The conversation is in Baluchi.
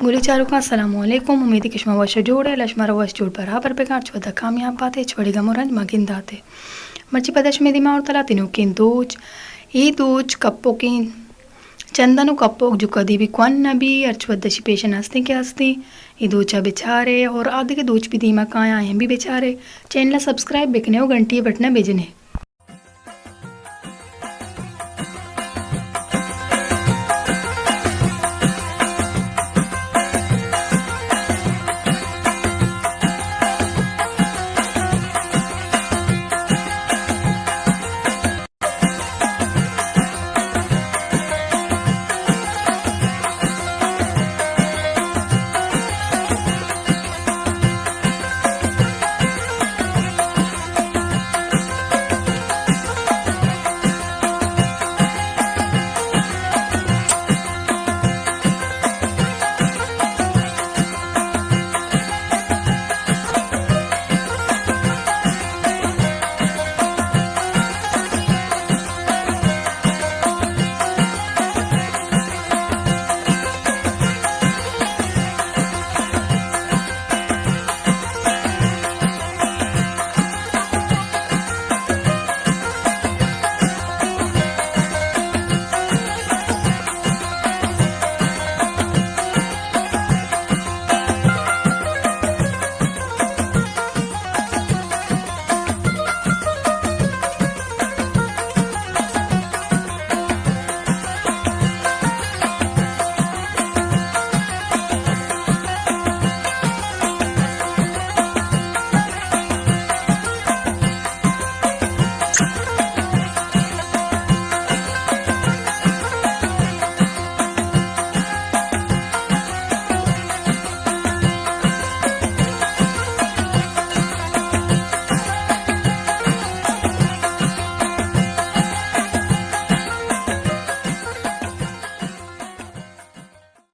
گلیں چاروکاں، السلام علیکم۔ امیدے کہ شما وش ءُ جوڑ ئے، اللہ شمارا وش جوڑ برابر بکن، ہرچ ودا کامیاب بات ئے، ہچ وڑیں گم ءُ رنج مہ گندات ئے۔ مرچی پدا شمے دیما آورتگ لہتیں نوکیں دوچ۔ اے دوچ کپوکیں، چندن ءُ کپوک جو کدی بھی کوہن نہ بی، ہرچ ودا اشی پیشن ہستیں کہ ہستیں۔ اے دوچا بچارے اور آ دگہ دوچ بھی دیما کایاں، آیاں بھی بچارے۔ چینل ءَ سبسکرائب بکنے ءُ گھنٹی ءِ بٹن ءَ بجنے۔